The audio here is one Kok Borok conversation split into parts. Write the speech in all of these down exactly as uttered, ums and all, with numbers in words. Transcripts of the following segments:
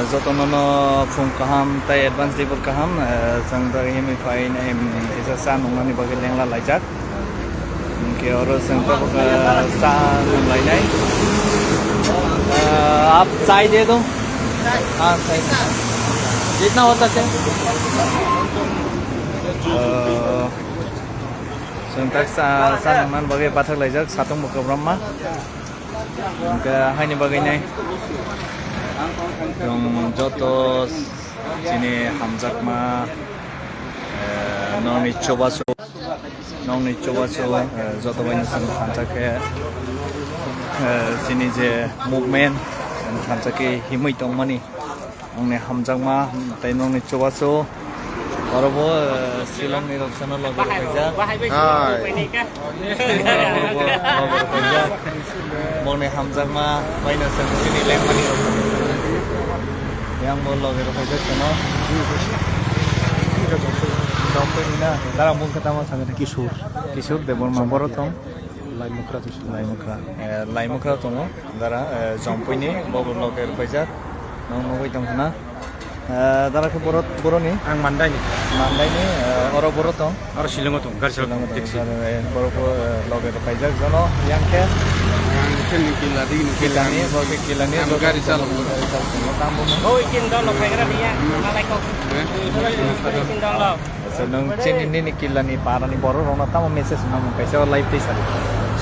Jotono no phung kaham tei advance dibor kaham, eh, chwng da himwi phai nai, em, kisa cha nungnani bagwi lengla laijak. Hwnkhe oro chwng tabuk, eh, cha nunglainai. Eh, aap chai de do? Haan, chai. Jitna hota hai. Eh, chwng tak cha, cha nungna bagwi bathak laijak, satung bo kwbramma. Hwnkhe haini bagwi nai chwng joto chini hamjakma, eh, nokni chubachu, nokni chubachu, eh, joto baino chwng thansa khe, eh, chini je movement, chwng thansa khe himwi tongmani. Nokni hamjakma tei nokni chubachu. Oro bo, eh, Shillong ni rok sano loge rok kaijak. Hai. Oro bo loge rok kaijak. Nokni hamjakma baino chwng chini lengmani rok. Yang bo loge rok kaijak sano. Dongpui ni na, dara mung khe tamo sakhe de. Kishore. Kishore Debbarma borok tong. Laimukra Kishore. Laimukra. Eh, Laimukra tongo. Dara, eh, Jompui ni, bo bo loge rok kaijak. Nong nugui tong khna. Eh, dara khe borok, borok ni? Ang Mandai ni. Mandai ni, eh, oro borok tong? Oro Shillong o tong, gari Shillong o salok tong, taxi. Dara, eh, borok bo, eh, loge rok kaijak jono, yang khe? Ang khe ni Killa di, ni Killa ni, Killa ni. Borok khe Killa ni, ang borok gari khe salok. Gari salok. Tamo. Oi, kin dol lo, phaigra ni ya, malai kok. Eh? Kin dol lo. Acha, nwng chini nini Killa ni para ni borok rok no tamo message nang kaisa live tei sadi.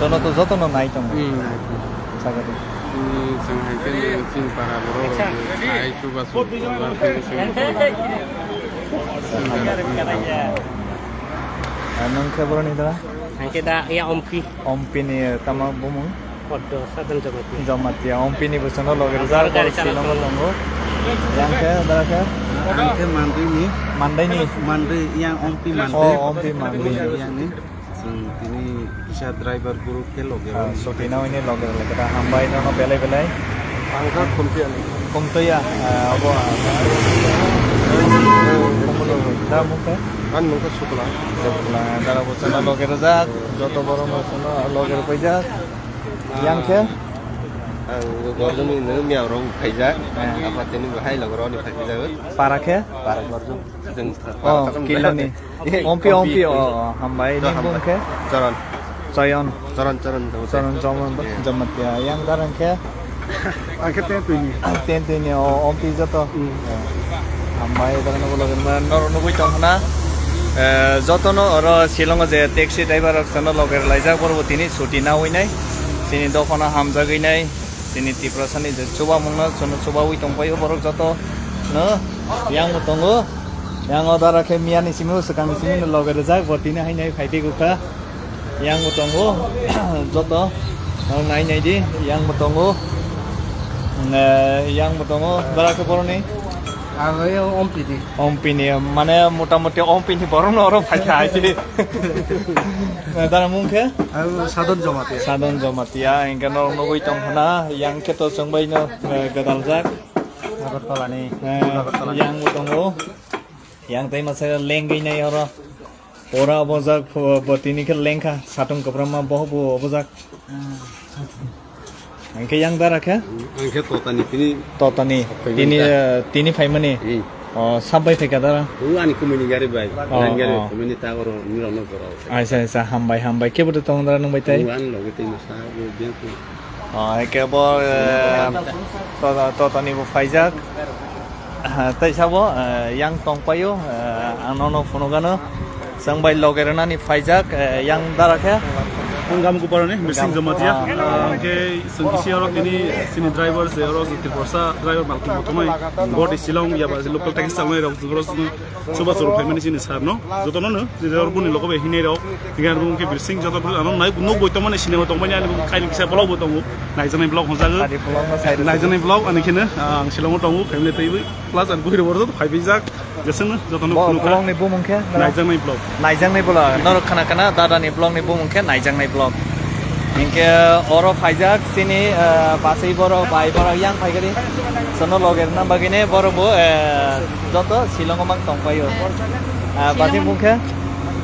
Jono to joto no nai tong. Hmm, nai tong. Sagadi. Hmm, chwng hai khe nwng chini para borok rok bo hai chubachu. Ah, nwng khe borok ni dara? Ang khe da ya Ompi. Ompi ni tamo bumung? Poddo, Sadhan Jamatia. Jamatia, Ompi ni bwsano loge rwjak, gari borok chalok Shillong o tongo. Yang khe, dara khe? Ang khe Mandui ni. Mandai ni? Mandui, yang Ompi Mandui. Oh, Ompi Mandui. Yang ni. Chwng tini kisa driver guru khe loge. Ah, suti na hwnwi loge rwlai khe da. Hambai nono belai belai. Ang kha Khumtoya ni. Khumtoya, ah, abo, ah, da mung khe? Ani mung khe Sukla. Sukla, dara bwsano loge rwjak, joto borok no loge rwpaijak. Yang khe? Ang Gorjoni no miyang rok phaijak. Eh. Apa tini bo hai logo roni phaijak. Para khe? Para Gorjon. Jeng Oh, para Killani. Ompi, Ompi, Ompi. Oh, oh, hambai. To ni hambai. Bung khe? Charan. Chayan. Charan, Charan, Charan. Charan, Charan, Yeah. Jamatia. Yang darang khe? Ang khe ten twi ni. Ten twi ni, oh, Ompi joto. Hmm. Eh. Hambai, darang no loge ma, noro nugui tong khna. Eh, joto no oro Shillong o je taxi driver rok sano loge laijak, borok bo tini suti na hwnwi nai. Chini dophano hamjagwi nai. Chini Tiprasa ni je chubamung no, chwng chubaui tong paio borok joto no. Yang bo tongo. Yang o dara khe miya ni simi o swkang ni simi no loge rwjak, bo tini hai nai phai twi gukha. Yang bo tongo, joto, nai nai di, yang bo tongo. Eh, yang bo tongo, bara khe boroni? Ang oi Ompi ni. Ompi ni, mane, mota moti Ompi ni borok no oro phai kha hai di. Eh, dara mung khe? Ang Sadon Jamatia. Sadon Jamatia, hingke no nugui tong khna, yang khe to chwng bai no, eh, gwdaljak. Agartala ni. Eh, Agartala ni. Yang bo tongo. Yang tai masa lengwi nai oro. Ora obojak, bo tini khe lengkha, satung kwbramma bohok bo obojak. Hingke yang dara khe? Ang khe Totani tini. Totani. Tini, eh, tini phaimani? Hmm. Oh, sab bai phaikha dara? O ani kumui ni gari bai. Oh, nani gari bai, oh. Kumui ni ta oro, ni rok no jora o. Aisa, aisa, hambai, hambai. Kebo de tong dara nung bai tai? O ani loge tei masa, o biang ko. Oh, eke bo, eh, Tota-, Totani bo phaijak. Ah, tei sabo, eh, yang tong paio, eh, ang nono phunukgano. Chwng bai loge rwnani phaijak, eh, yang dara khe. Ang Gamku Parani, Mirsing Jamatia. Ah. Ah, hingke chwng kisi oro tini chini driver se oro Tiprasa driver malkhung kothomai. Body Shillong yaba local taxi chalnai rok, oro chwng chubachu rok phaimani chini sir no. Jotono no, chini driver boni logo bai hinai rok. Hingke ang bumung khe Birsing joto bwrwi ano nai nuk bo tongmani sinima tongmani ani bumung kaini kisa vlog bo tongo. Naijaknai vlog hwnjago. Sadi vlog no sai rwdi. Naijaknai vlog ani kheno, ah, ang Shillong o tongo, family twiwi. Plus ang buhiro borok joto phai bijak. Jeswngno jotono bo khulumkha. Vlog ni bumung khe? Naijaknai vlog. Naijaknai vlog. Norok khana khana dada ni vlog ni bumung khe Naijaknai vlog. Hingke oro phaijak chini, ah, bachai borok, bai borok yang phaikari. Sono loge rwna bagwi ne borok bo, eh, joto Shillong o mang tong paio. Ah, bachai bumung khe?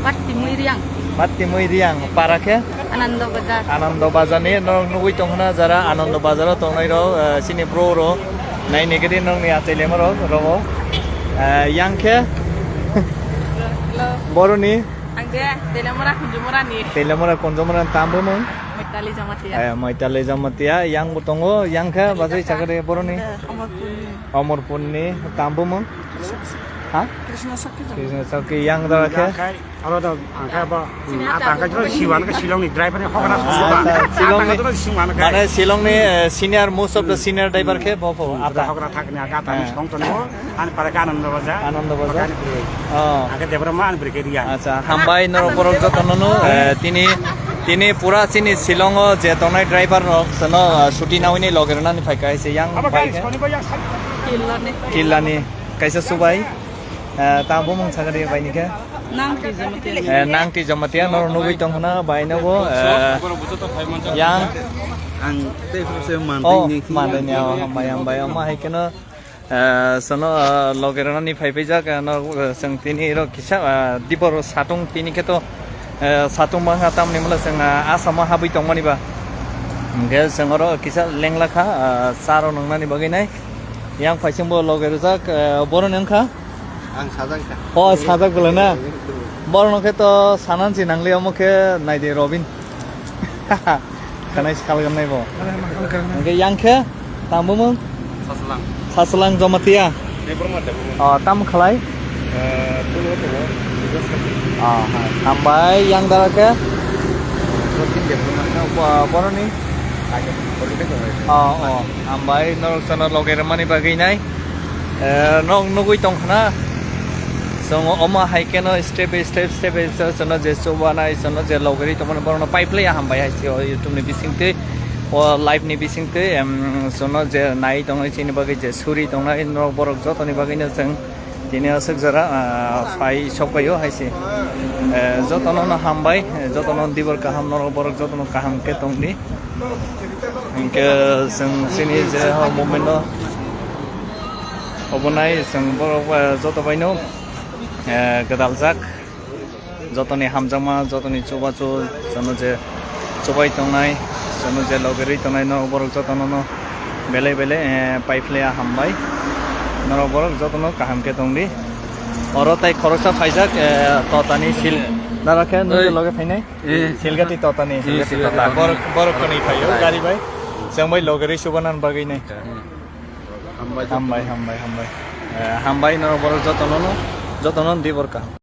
Patti Muiriang. Patti Muiriang, para khe? Anando Bazar. Anando Bazar ni norok nugui tong khna jara Anando Bazar o tongnai rok, eh, chini bro rok, Nai nigiri nongni atwi lemorok rogo. Eh, yang khe Hello. Boroni Ang de Telemora Kunjumora ni. Telemora Kunjumora tambumung. Maitali Jamatia. Eh, Maitali Jamatia, yang bo tongo, yang khe bazai chakari boroni. Amarpurni. Amarpurni tambumung. Ha? Krishna Sakhi. Krishna Sakhi, yang da khe. Aro da ang khe ba, hmm, ata ang khe jora siwan khe Shillong ni driver ni hokra. Ah, song. Ata Shillong ni, ang khe jora siwan khe. Mane Shillong ni, eh, senior, most of the senior driver khe bo bo ata. Hokra thak ni ata ni song tono. Ani pare khe Anando Bajar. Anando Bajar. Ani pure. Oh. Ang khe Debra ma ani pure khe riya. Acha, hambai norok borok jotono no, eh, tini, tini pura chini Shillong o je tongnai driver rok sono, eh, suti nawi ni loge rwnani phai kha se yang bai khe. Killani. Killani. Kaisa subai. Eh, tamo mung sakari bai ni khe. Nang ti Jamatia. Eh, nang ti Jamatia no nugui tong khna bai no bo, eh, yang. Ang tei se mandai ni. Oh, mandai ni, oh, hambai, hambai, omo hai khe no. Eh, sono, eh, loge rwnani phai phai jak, eh, no, eh, chwng tini rok kisa, eh, dibor satung tini khe to, eh, satung bangkha tamni mula chwng, eh, Assam-o habwi tongmani ba. Hwnkhe chwng oro kisa lengla kha, eh, cha rok nwngnani bagwi nai. Yang phaising bo loge rwjak, eh, boroni wngkha? Ang sajak kha. Oh, sajak bwla na? Borokno khe to sanansi nangli, omo khe naidi Robin. Khanai si khalganai bo. Hwnkhe yang khe tamo mung? Saslang. Saslang Jamatia. Ni borok ma tebo. Oh, tam khalai? Eh, tulo tebo. Oh, hambai yang dara khe? Protein development na bo-, boroni? Kaya, protein development. Oh, oh, hambai norok sono loge rwmani bagwi nai. Eh, nok nugui tong khna. Chwng omo hai kheno step by step, step by step chwngno je chubanai, chwngno je logeri tongmani borokno pai phlai ya hambai hai se o YouTube ni bisingtwi, o live ni bisingtwi, em, chwngno je nai tongnai chini bagwi je suri tongnai norok borok jotoni bagwino chwng tini aswk jora, ah, phai sokphaio hai se. Eh, jotono no hambai, eh, jotono dibor kaham norok borok jotono kaham khe tongdi. Hinkhe chwng chini je o movement no Obonai chwng borok, eh, joto baino, eh, gwdaljak, jotoni hamjakma, jotoni chubachu, chwngno je chubai tongnai, chwngno je logerwi tongnai, norok borok jotono no belai belai, eh, paiphlaiya hambai. Norok borok jotono kaham khe tongdi. Oro tai khoroksa phaijak, eh, totani sil. Nara khe nokni loge phainai? Eh. Silgati totani. Eh, Silgati. Borok, borok kwnwi phaio gari bai. Chwng bai logerwi chubanan bagwi nai. Hambai, hambai, hambai, hambai. Eh, hambai norok borok jotono no, jotono di borok kaham.